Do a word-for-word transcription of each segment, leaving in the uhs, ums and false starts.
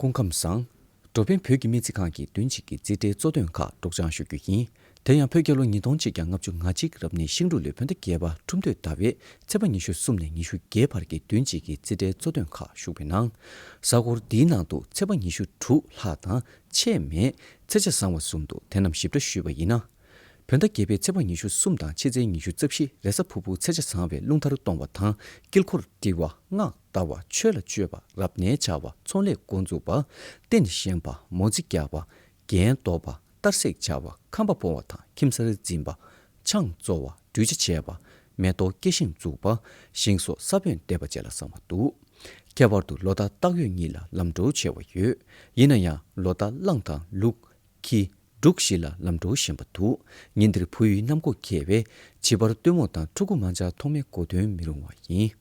སྐུ་ཁམས་བཟང་། འགྲོ་ཕན་བོད་ཀྱི་སྨན་རྩིས་ཁང་གིས་བདུན་གཅིག་གི་རྩིས་ཁྲའི་གཙོ་དོན་ཁག་སྒྲོག་སྦྱང་ཞུ་རྒྱུ་ཡིན། དེ་ཡང་བོད་རྒྱལ་ལོ་ཉིས་སྟོང་གཅིག་བརྒྱ་ལྔ་བཅུ་ང་གཅིག་རབ་གནས་ཤིང་འབྲུག་ལོའི་བོད་ཟླ་བརྒྱད་པ་ཁྲུམས་སྟོད་ཟླ་བའི་ཚེས་པ་ཉི་ཤུ་གསུམ་ནས་ཉི་ཤུ་བརྒྱད་བར་གྱི་བདུན་གཅིག་གི་རྩིས་ཁྲའི་གཙོ་དོན་ཁག་ཞུགས་པའི་ནང་། གཟའ་འཁོར་འདིའི་ནང་དུ་ཚེས་པ་ཉི་ཤུ་དྲུག་ལྷག་དང་ཆད་མེད་ཚེས་ཆ་བཟང་བ་གསུམ་དུ་དེ་རྣམས་ཞིབ་ཕྲ་ཞུས་པ་ཡིན་ན། བོད་ཟླ་བརྒྱད་པའི་ཚེས་པ་ཉི་ཤུ་གསུམ་དང་ཕྱི་ཚེས་ཉི་ཤུ་རྩ་བཞི་རེས་གཟའ་ཕུར་བུ་ཚེས་ཆ་བཟང་བའི་རླུང་ལྟར་གཏོང་བ་དང་དཀྱིལ་འཁོར་དཀྲིལ་བ། སྔགས་བཟླ་བ། ཆོས་ལ་སྤྱོད་པ། རབ་གནས་བྱ་བ། ཚོང་ལས་འགོ་འཛུགས་པ། རྟེན་བཞེངས་པ། མོ་རྩིས་རྒྱག་པ། རྒྱན་གཏོར་བ། གཏར་སྲེག་བྱ་བ། ཁང་པ་སྤོ་བ་དང་ཁྱིམ་གསར་འཛིན་པ། ཆང་བཙོ་བ། འགྲུལ་ཆ་བྱས་པ། མེ་ཏོག་སྐྱེ་ཤིང་བཙུགས་པ། ཞིང་སོགས་ས་བོན་འདེབས་པ་བཅས་ལ་བཟང་བ་འདུག་ཁྱད་པར་དུ་ལོ་ཟླ་སྟག་ཡོས་གཉིས་ལ་ལམ་འགྲོ་ཆེ་བ་ཡོད། ཡིན་ན་ཡང་ལོ་ཟླ་གླང་དང་ལུག་ཁྱི། འབྲུག་བཞི་ལ་ལམ་འགྲོ་ཞན་པ་འདུག་ཉིན་འདིར་བུ་ཡུལ་གནམ་སྒོ་ཁེལ་བས་བྱིས་པར་སྟོན་མོ་དང་ཕྲུ་གུ་མ་འཇགས་ཐོག་མའི་གོ་སྟོན་མི་རུང་བ་ཡིན།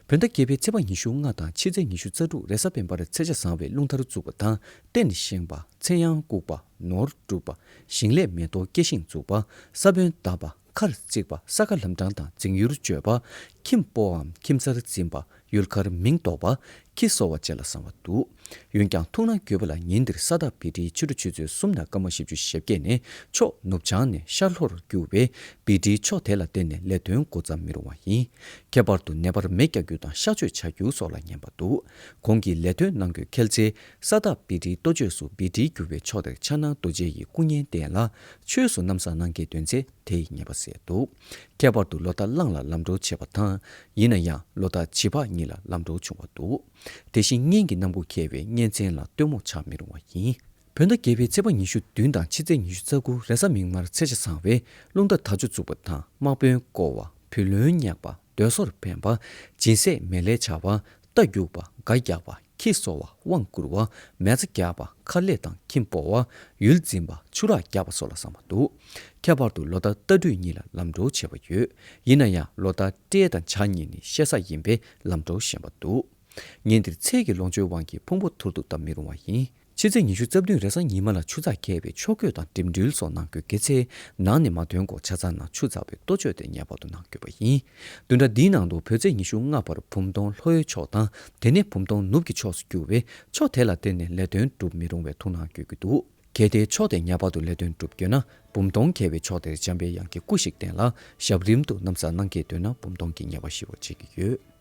བོད་ཟླ་བརྒྱད་པའི་ཚེས་པ་ཉི་ཤུ་ལྔ་དང་ཕྱི་ཚེས་ཉི་ཤུ་རྩ་དྲུག་རེས་གཟའ་སྤེན་པར་ཚེས་ཆ་བཟང་བའི་རླུང་ལྟར་འཛུགས་པ་དང་རྟེན་བཞེངས་པ། ཚེ་ཡང་བཀུག་པ། ནོར་སྒྲུབ་པ། ཞིང་ལས་མེ་ཏོག་སྐྱེ་ཤིང་འཛུགས་པ། ས་བོན་བརྡབས་པ། མཁར་བརྩིགས་པ། ས་ཁ་ལམ་འཕྲང་དང་འཛིང་ཡུལ་གཅོད་པ། ཁྱིམ་སྤོའམ་ཁྱིམ་གསར་འཛིན་པ། ཡུལ་མཁར་མིང་འདོགས་པ། ཁྱི་གསོ་བ་བཅས་ལ་བཟང་བ་འདུག་འོན་ཀྱང་ཐུགས་སྣང་དགོས་པ་ལ་ཉིན་འདིར་ས་བདག་བི་ཏྲའི་ཕྱི་དྲོ་ཆུ་ཚོད་གསུམ་ནས་སྐར་མ་བཞི་བཅུ་ཞེ་བརྒྱད་ནས་ཕྱོགས་ནུབ་བྱང་ནས་ཤར་ལྷོར་རྒྱུ་བས་བི་ཏྲའི་ཕྱོགས་དེ་ལ་བརྟེན་ནས་ལས་དོན་འགོ་བརྩམ་མི་རུང་བ་ཡིན། ཁྱད་པར་དུ་ནད་པར་མེ་བཀྱག་རྒྱུ་དང་གཤག་བཅོས་བྱ་རྒྱུ་སོགས་ལ་ཉན་པ་འདུག་གོང་གི་ལས་དོན་གནང་དགོས་འཁེལ་ཚེ་ས་བདག་བི་ཏྲའི་གཏོ་བཅོས་སུ་བི་ཏྲའི་རྒྱུ་བའི་ཕྱོགས་དེར་ཕྱག་ན་རྡོ་རྗེ་ཡི་སྐུ་བརྙན་བསྟན་ལ་ཆོས་སུ་སྣང་བ་གནང་མཁན་འདོན་ཚེ། དེ་ཡི་ཉེས་པ་སེལ་འདུག་ཁྱད་པར་དུ་ལོ་ཟླ་གླང་ལ་ལམ་འགྲོ་བྱེད་པ་དང་། ཡིན་ན་ཡང་ལོ་ཟླ་བྱི་ཕག་གཉིས་ལ་ལམ་འགྲོ་བྱུང་བ་འདུག་དེ་བཞིན་གཉེན་གྱི་གནམ་སྒོ་ཁེལ་བའི་གཉེན་ཚན་ལ་སྟོན་མོ་ཆགས་མི་རུང་བ་ཡིན། བོད་ཟླ་བརྒྱད་པའི་ཚེས་པ་ཉི་ཤུ་བདུན་དང་ཕྱི་ཚེས་ཉི་ཤུ་རྩ་དགུ་རེས་གཟའ་མིག་དམར་ཚེས་ཆ་བཟང་བས་རླུང་རྟ་དར་ལྕོག་བཙུགས་པ་དང་དམག་དཔོན་བསྐོ་བ། བུ་ལོན་བསྙེགས་པ། སྡོད་སོར་འཕེན་པ། སྦྱིན་སྲེག་མེ་ལས་བྱ་བ། རྟ་རྒྱུག་པ། སྒ་རྒྱག་པ། ཁྱི་གསོ་བ། དབང་བསྐུར་བ། མེ་བཙའ་རྒྱག་པ། མཁར་ལས་དང་ཁྱིམ་སྤོ་བ། ཡུལ་འཛིན་པ། ཆུ་རགས་རྒྱག་པ་སོགས་ལ་བཟང་བ་འདུག་ཁྱད་པར་དུ་ལོ་ཟླ་རྟ་སྦྲུལ་གཉིས་ལ་ལམ་འགྲོ་བྱེད་པ་ཡོད། ཡིན་ན་ཡང་ལོ་ཟླ་སྤྲེལ་དང་བྱ་གཉིས་ནི་ཤེ་ས་ཡིན་པས་ལམ་འགྲོ་ཞན་པ་འདུག་ཉིན་འདིར་ཚལ་གྱི་ལོངས་སྤྱོད་དབང་གིས་ཕུང་པོ་ཐུར་དུ་བཏབ་མི་རུང་བ་ཡིན། ཕྱི་ཚེས་ཉི་ཤུ་རྩ་བདུན་རེས་གཟའ་ཉི་མ་ལ་ཆུ་ཚགས་བཀལ་བའི་ཆོ་གོས་དང་འགྲིམ་འགྲུལ་སོགས་གནང་དགོས་གལ་ཆེ། ནང་ནས་མ་ཐོན་གོང་ཆ་ཚང་ནང་ཆུ་ཚགས་པའི་གཏོ་བཅོས་དེ་ངེས་པར་དུ་གནང་དགོས་པ་ཡིན། བདུན་ཕྲག་འདིའི་ནང་དུ་བོད་ཚེས་ཉི་ཤུ་ལྔ་བར་བུམ་སྟོང་ལྷོའི་ཕྱོགས་དང་དེ་ནས་བུམ་སྟོང་ནུབ་ཀྱི་ཕྱོགས་སུ་རྒྱུ་བས་ཕྱོགས་དེ་ལ་བརྟེན་ནས་ལས་དོན་སྒྲུབ་མི་རུང་བའི་ཐུགས་སྣང་དགོས་ཀྱི་འདུག་གལ་ཏེ་ཕྱོགས་དེ་ངེས་པར་དུ་ལས་དོན་སྒྲུབ་དགོས་ན་བུམ་སྟོང་འཁེལ་བའི་ཕྱོགས་དེར་འཇམ་པའི་དབྱངས་ཀྱི་སྐུ་ཞིག་བསྟན་ལ་ཞབས་རིམ་དུ་ནམ་བཟའ་གནང་གལ་འདོད་ན་བུམ་སྟོང་གི་ངེས་པ་ཞི་བར་བྱེད་ཀྱི་ཡོད།